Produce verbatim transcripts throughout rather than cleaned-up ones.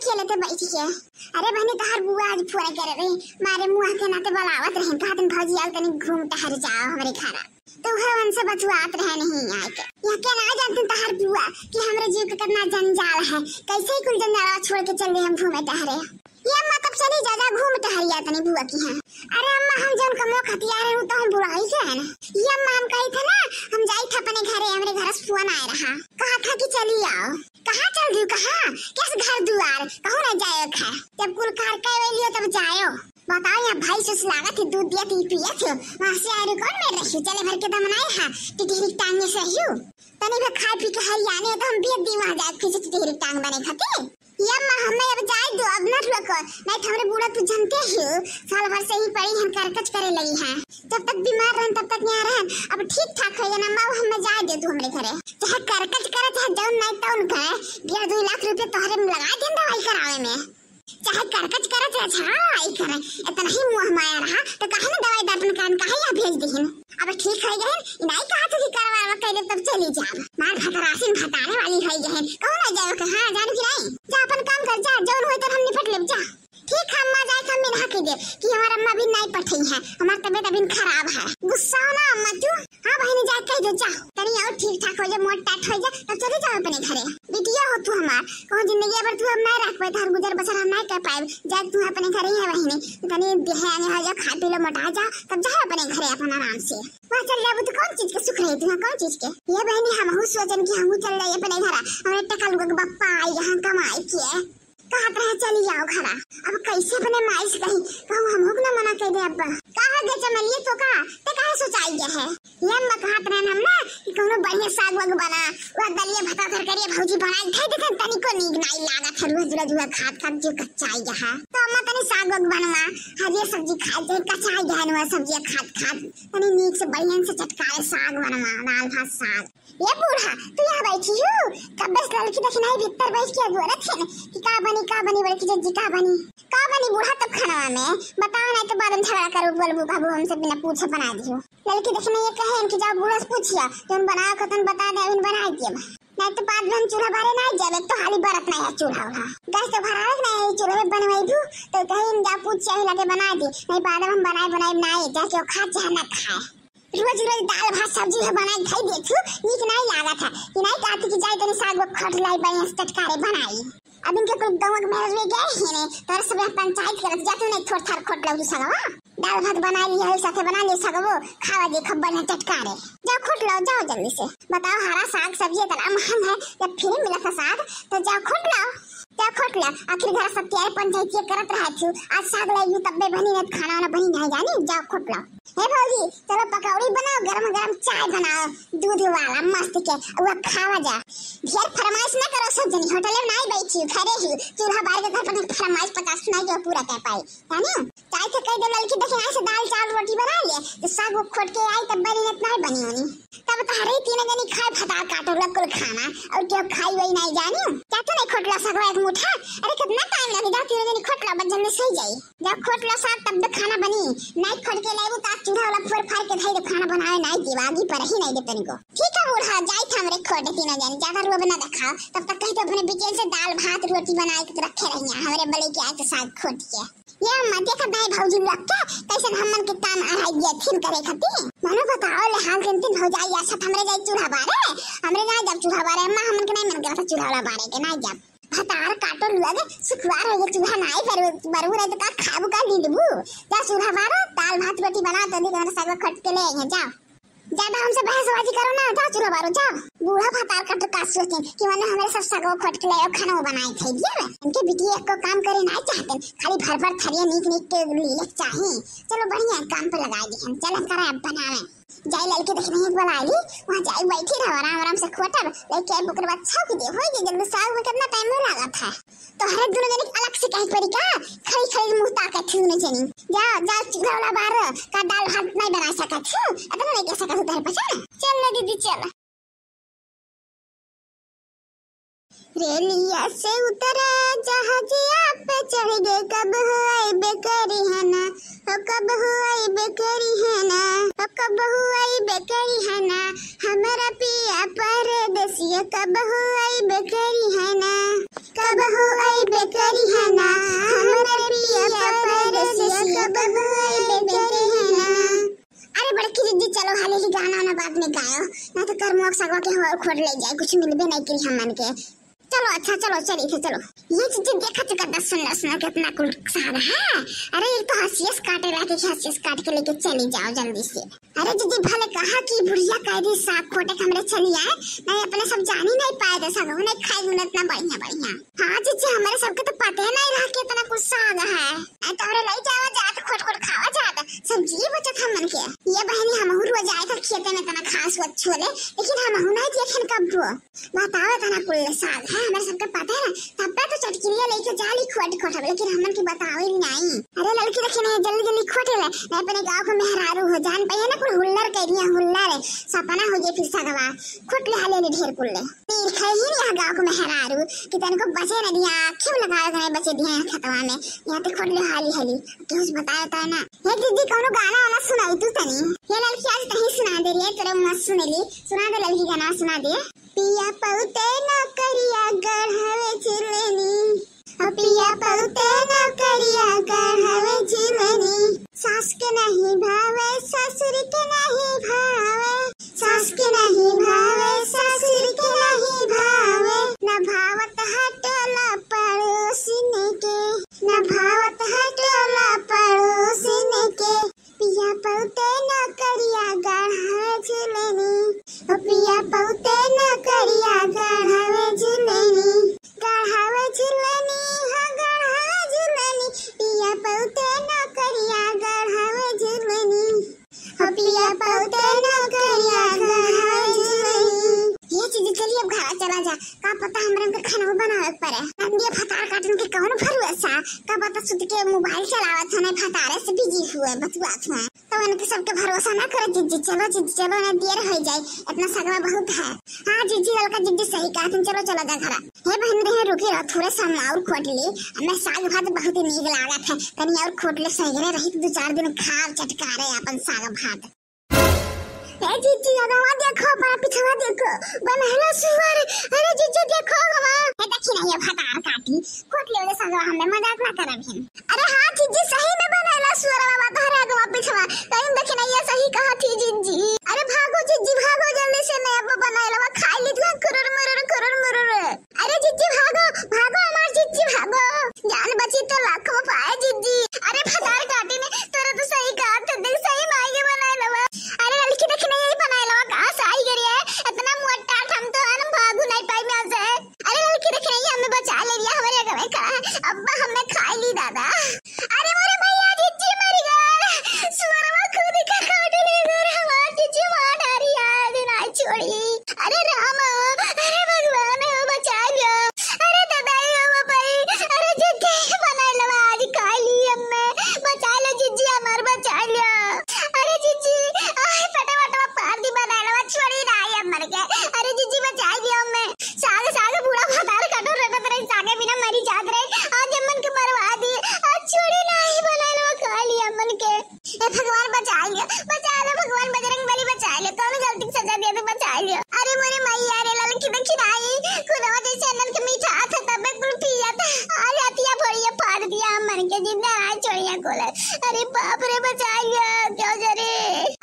खेलते बैठ के। अरे बहनी, तोहार बुआ आज फोन करे रही, मारे मुँह के नाते बुलावत रहे, कहत रहे, "भौजी आओ तनी घूम टहर जाओ हमरे घर।" तो उहे उनसे बतुआत रहे नहीं आए के। यह के ना जानते तोहार बुआ कि हमरे जीव के कितना जंजाल है, कैसे ही कुल जंजाल छोड़ के चल रहे हम घूमे टहरे। ये अम्मा, तब चली जा, जा घूम टहरिया तनी बुआ की है। अरे अम्मा, हम जौन कमो खतिया रहे, उ तो हम बुलाई के है ना। ये अम्मा, हम कही थे ना, हम जाई थे अपने घरे, हमरे घर से फोन आए रहा, कहा था कि चली आओ। कहाँ चल दियो, कहाँ? किस घर दुआर? कहूँ ना जाए खा। जब कुल कार कह लियो तब जायो। बताओ, यहाँ भाई से लागत है, दूध दिया थी, पिया थे। वहाँ से आए कौन मेर रही? चले भर के दम नाई है, टिटहरी टांगे से रही। तनी भर खाए पी के हरियाने तो हम बेच दी वहाँ जाए, फिर से टिटहरी टांग बने खाते। ये अम्मा, हमें अब जाए दो, अब न रुको, नहीं तो हमरे बूढ़ा तू जानते ही हो, साल भर से ही पड़ी हम करकच करे लगी हैं। जब तक बीमार रहन तब तक यहाँ रहन, अब ठीक ठाक हो जाना अम्मा, हमें जाए दे तू हमरे घरे। चाहे करकच करे, चाहे जौन नहीं तौन करे, डेढ़ दो लाख रुपये तोहरे में लगा देन दवाई करावे में। चाहे करकच करे, चाहे झगड़ा लड़ाई करे, इतना ही मुँह माया रहा तो काहे न दवाई दर्पण करन, काहे यहाँ भेज दिहिन? अब ठीक हो गए, इनाई कहा थे कि करवा कैले तब चली जाब। मार भतरासिन भतारे वाली हो गए, कहूँ ना जाओ के, हाँ जानू कि नहीं? जा अपन काम कर, जा, जौन होई तो हम निपट लेब, जा। ठीक है अम्मा, जाए हम मिनहा के देब कि हमार अम्मा भी नहीं पठई है, हमार तबीयत अभी खराब है। गुस्सा हो ना अम्मा तू। हाँ बहनी, जा कह दे, जा, तनी और ठीक ठाक हो जा, मोट टाट हो जा, तब चले जाओ अपने घरे। बिटिया हो तू हमार, कहूँ जिंदगी भर तू हम नहीं रख पाए, तोहर गुजर बसर हम नहीं कर पाए, जा तू अपने घरे ही है बहनी, तनी देह आने हो जा, खा पी लो, मोटा जा, तब जा अपने घरे अपन आराम से। वहाँ चल जाबू तो कौन चीज के सुख रही तू, कौन चीज के? ये बहनी, हमहू सोचन कि हमहू चल जाई अपने घरा, हमरे टकल गो के बप्पा आई यहाँ कमाई के। कहत रहे चली जाओ घरा। अब कैसे अपने माई से कही, कहूँ हमहू के ना मना कर दे अब्बा। का हो गया चमेलिए तो का? ते काहे सोचाई गया है? ये अम्मा कहत रहे हम ना कि कौनो बढ़िया साग वाग बना, वह दलिया भात तरकारी भौजी बनाई खाई देते, तनिको नीक नाई लागत है, रोज रोज वह खात खात जो कच्चाई गया है। तो अम्मा तनी साग वाग बनवा, हरियर सब्जी खाई जाए, कच्चाई गया है, वह सब्जियाँ खात खात तनी नीक से बढ़िया से चटकारे साग बनवा, दाल भात साग। ये बूढ़ा, तू यहाँ बैठी हो? कब्बे से ललकी दखिनाई भीतर बैठ के अगोरत है कि का बनी, का बनी, बड़की जज्जी, का बनी? का बनी बूढ़ा तब खाना में? बताओ, नहीं तो बाद में झगड़ा करो, बोलबू, कहबू हमसे बिना पूछे बना दियो। ललकी दखिनाई ये कहे कि जाओ बूढ़ा से पूछिया, जौन बनाओ के तन बता दे, अभी बनाई दिए। नहीं तो बाद में हम चूल्हा बारे नहीं जाबे, तो हाली बरत नहीं है चूल्हा उल्हा। गैस तो भरावे के नहीं है, चूल्हा में बनवाई दू, तो कहीं हम जा पूछिया ही लगे बनाई दी। नहीं बाद में हम बनाए, बनाए बनाए, जाके वो खा चाहे ना खाए। रोज रोज दाल भात सब्जी है बनाई खाई देत हूँ, नीक नहीं लागत है। कि नहीं कहती कि जाई तनी साग वो खट लाई बढ़िया से चटकारे बनाई। अब इनके कुल गाँव के मेहर में गए ही नहीं, तोर सब यहाँ पंचायत करत जाते नहीं, थोड़ थार खोट लौकी सगवा। दाल भात बनाई ली है, साथे बना ले सगवो, खावा दे खूब बढ़िया चटकारे। जाओ खोट लाओ, जाओ जल्दी से। बताओ हरा साग सब्जी इतना महंग है, जब फ्री मिला था साग तो जाओ खोट लाओ। जाओ खोट लाओ, आखिर घर सब तैयार पंचायती करत रहा थी, आज साग लाई तब्बे बनी नहीं, खाना वाना बनी नहीं जानी, जाओ खोट लाओ। हे भौजी, चलो पकौड़ी बनाओ, गरम गरम चाय बनाओ, दूध वाला मस्त के, वो खावा जा। ढेर फरमाइश ना करो सब जनी, होटल में नहीं बैठी, घरे ही चूल्हा बार के घर पर फरमाइश पचास सुनाई के पूरा कर पाई, जानी? चाय तो कह दे लड़की दखिनाई से दाल चावल रोटी बना ले, तो साग वो खोट के आई तब बनी, नहीं बनी होनी। तब तो हरे तीनों जनी खाए भतार काटो लग कुल खाना, और क्यों खाई वही नहीं जानी। क्या तो नहीं खोटला सगवा एक मुठा? अरे कितना टाइम लगे, जाओ तीनों जनी खोटला, बस जल्दी सही जाई। जब खोटला साग तब तो खाना बनी, नहीं खोट के लेबू तो आज चूल्हा वाला फोड़ फाड़ के धई दे, खाना बनावे नहीं देब, आगी पर ही नहीं दे तनिको। ठीक है बूढ़ा, जाई था हमरे खोटे तीनों जनी, ज्यादा रोब ना दिखाओ, तब तक कहीं तो अपने बिटियन से दाल भात रोटी बनाए के रखे रहिया, हमरे बले के आए तो साग खोट के। ये अम्मा, देखत नहीं भौजी लोग के, कैसन हमन के काम अढ़ाई दिया थिन करे खातिर। मनो बताओ ले हाल दिन दिन भौजाई या सब हमरे जाई चूल्हा बारे, हमरे ना जब चूल्हा बारे, अम्मा हमन के नहीं मन करता चूल्हा वाला बारे के, नहीं जब। भतार काटो लोग, शुक्रवार हो गया, चूल्हा नहीं पर बरू रहे तो का खाबू का लीडबू? जा चूल्हा बारो, दाल भात रोटी बना तो दी, तुम्हारा साग खट के ले आई है, जाओ। ज्यादा हमसे बहसबाजी करो ना, जाओ चूल्हा बारो, जाओ। बूढ़ा भतार कट का सोचते कि मने हमरे सब सगो खोट के ले खाना बनाए खाई दिया बे। इनके बिटिया एको काम करे ना चाहते, खाली भर भर थरिया नीक नीक के लीले चाही। चलो बढ़िया काम पे लगाई दी हम, चल हम करा अब बनावे। जाई लड़के देखने एक बुला ली, वहाँ जाई बैठी रहो आराम आराम से खोटब, लेके आई ओकर बाद छौंक दे, होई गई जल्दी साग में कितना टाइम में लागत है। तोहरे दुनो जनी के अलग से कहीं पड़ी का? खड़ी खड़ी मुंह ताकत थी दुनो जनी। जा, जा, चूल्हा वाला बार, का दाल भात नहीं बना सकत हूँ? इतना नहीं कह सकत हूँ तोहरे पसंद। चल ले दीदी, चल। रेलिया से उतरा जहाजिया पे चढ़ गए, कब हो आइबे करी है ना, हो कब हो आइबे करी है ना, हो कब हो आइबे करी है ना, हमारा पिया परदेसिया कब हो आइबे करी है ना, कब हो अइबे करिहना, हमरे पिया परदेसिया कबहू अइबे करिहना। अरे बड़की जिज्जी, चलो हाले ही गाना वाना बाद में गायो, ना तो करमुआ के सगवा के हवा उखोड़ ले जाए, कुछ मिलबे नहीं करी हमन के। चलो अच्छा, चलो चली थे, चलो। ये जिज्जी देखा चुका दस सुंदर सुंदर कितना कुल साग है। अरे एक तो हंसियस काटे लाके हंसियस काट के लेके चली जाओ जल्दी से। अरे जिज्जी भले कहा कि बुढ़िया कह दी साग खोटे के हमरे चली आए, नहीं अपने सब जानी नहीं पाए दे सगवा नहीं खाई उन्हें इतना बढ़िया बढ़िया। हाँ जिज्जी, हमरे सबके तो पते नहीं रहा कि इतना कुल साग है। नहीं तो हमरे लई जावा जात, खोट खोट खावा जात, सब्जी बचत हमन के। ये बहनी हमहू रोज आए तो खेते में इतना घास हुआ छोले, लेकिन हमहू नहीं देखेन कब्बो। बताओ इतना कुल साग है, हमरे सबके पते है ना, तब पे तो चटकिनिया लेके जाली खोट खोट, लेकिन हमन के बतावे भी नहीं। अरे लड़की देखी नहीं, जल्दी जल्दी खोट ले, नहीं अपने गाँव को मेहरारू हो जान पाए ना, कुल हुल्लर कह दिया, हुल्लर है, सपना हो गया फिर सगवा, खोट ले हाले ले ढेर कुल ले। तीर खाई ही नहीं गाँव को मेहरारू कि तनको बचे न दिया, क्यों लगावे गए बचे दिया यहाँ खेतवा में, यहाँ ते खोट ले हाली हाली, केहू से बताए तो है ना। हे दीदी, कौनो गाना वाला सुनाई तू तनी। हे लड़की, आज तही सुना दे रे, तोरे मस्त सुनेली, सुना दे लड़की गाना, सुना दे। पिया पौते नौकरिया गढ़ावे झुलनी, ओ पिया पौते नौकरिया गढ़ावे झुलनी। सास के नहीं भावे, ससुर के नहीं भावे, सास के नहीं भावे, ससुर के नहीं भावे। न भावत है टोला पड़ोसिन के, न भावत है टोला पड़ोसिन के। पिया पौते नौकरिया गढ़ावे झुलनी, ओ पिया पौते नौकरिया गढ़ावे झुलनी, गढ़ावे झुलनी, हो गढ़ावे झुलनी। पिया पौते नौकरिया गढ़ावे झुलनी, हो पिया पौते नौकरिया गढ़ावे झुलनी। ये जिज्जी चलिए अब घर चला जा, का पता हमरा के खाना बनावे के पड़े। नंदिया भतार काटन के कौन भरोसा, का पता सुत के मोबाइल चलावत है, नहीं भतारे से बिजी हुए, बतुआत हुए। तो उनके सबके भरोसा ना करे जिज्जी, चलो जिज्जी चलो, ना देर हो जाए, इतना सगवा बहुत है। हाँ जिज्जी, ललका जिज्जी सही कहा तुम, चलो चलो जा घरा। हे बहन रे, रुकी रहो, थोड़े सा हम और खोट ली, हमें साग भात बहुत ही नीक लागत है, तनी और खोट ले, सही रही तो दो चार दिन खाओ चटकारे अपन साग भात। ए जिज्जी, अगवा देखो, बड़ा पिछवा देखो, बनहला सुअर। अरे जिज्जी देखो अगवा। ए देखी ना ये भतार काटी, खोट ले ले सगवा, हमें मजाक ना करब हिन। अरे हाँ जिज्जी, सही में बनहला सुअर बाबा तोहरे अगवा पिछवा। कहीं देखी ना ये सही कहा थी जिज्जी। अरे भागो जिज्जी भागो, जल्दी से नहीं अब बनहला खाई ली तू, कुरुर मुरुर कुरुर मुरुर। अरे जिज्जी भागो, भागो हमार जिज्जी भागो, जान बची तो लाखों पाए जिज्जी। अरे भतार काटी ने तोरा तो सही कहा थे, देख सही माई के बनाए लवा। अरे लड़की देख नहीं यही बनाए लवा, कहाँ से आई गई है इतना मोटा, हम तो है ना भागू नहीं पाई मैं से। अरे लड़की देख नहीं हमें बचा ले लिया, हमारे घर में खड़ा है, अब्बा हमें खाई ली दादा। अरे मोरे भैया जिज्जी मर गए, सुअरवा खुद का काट ले गए, हमार जिज्जी मार डारी आज नहीं छोड़ी। अरे राम, अरे भगवान, बचा लियो। अरे ददाई हो बाबाई, अरे जिज्जी बनाए लवा आज खाई ली हमें, बचा लो जिज्जी हमार, बचा लियो। अरे जिज्जी, आय पेटवा वेटवा फाड़ दी बनाए लवा, छोड़ी ना आई हम मर गए। अरे जिज्जी बचा लियो हमें, साग साग बूढ़ा भतार कटो रटत रही, सागे बिना मरी जात रही, आज हमन के मरवा दी, आज छोड़ी ना आई बनाए लवा खाई ली हमन के। ए भगवान बचा लियो, बचा लो भगवान, बजरंग बली बचा लियो, कौन गलती की सजा दिया तो बचा लियो। अरे मोरे माई, अरे ललकी देखी नाई, खुदवा जैसे अन्नन के मीठा हाथ है तबे कुल पिया था। आज हतिया भोरिया फाड़ दिया हमन के, जिंदा ना छोड़िया कोला। अरे बाप रे बचा लियो, क्यों जरे।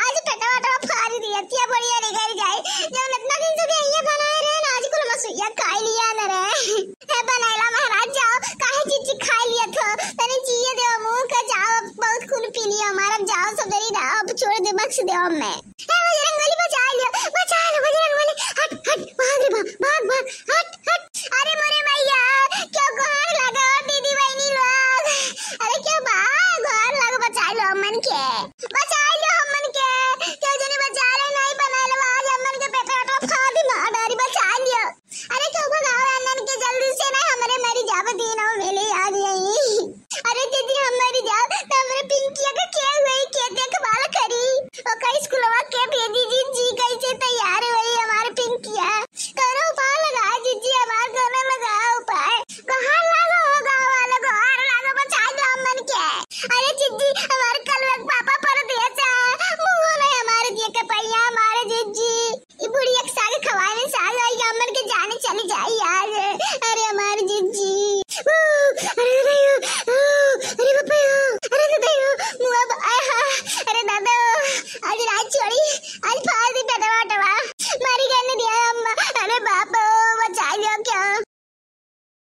आज पेटवा वेटवा फाड़ दिया, हतिया भोरिया निकल जाए। जब इतना दिन से भी ये बनाए रहे ना, आज कुल मसुइया खाई लिया न रहे। हे बनैला महाराज जाओ, काहे जिज्जी खाई लिया थो, तनी जिए देव मुंह के जाओ, अब बहुत खून पी लिया हमारा, जाओ सब जनी ना, अब छोड़ दे, बख्श दे अब मैं।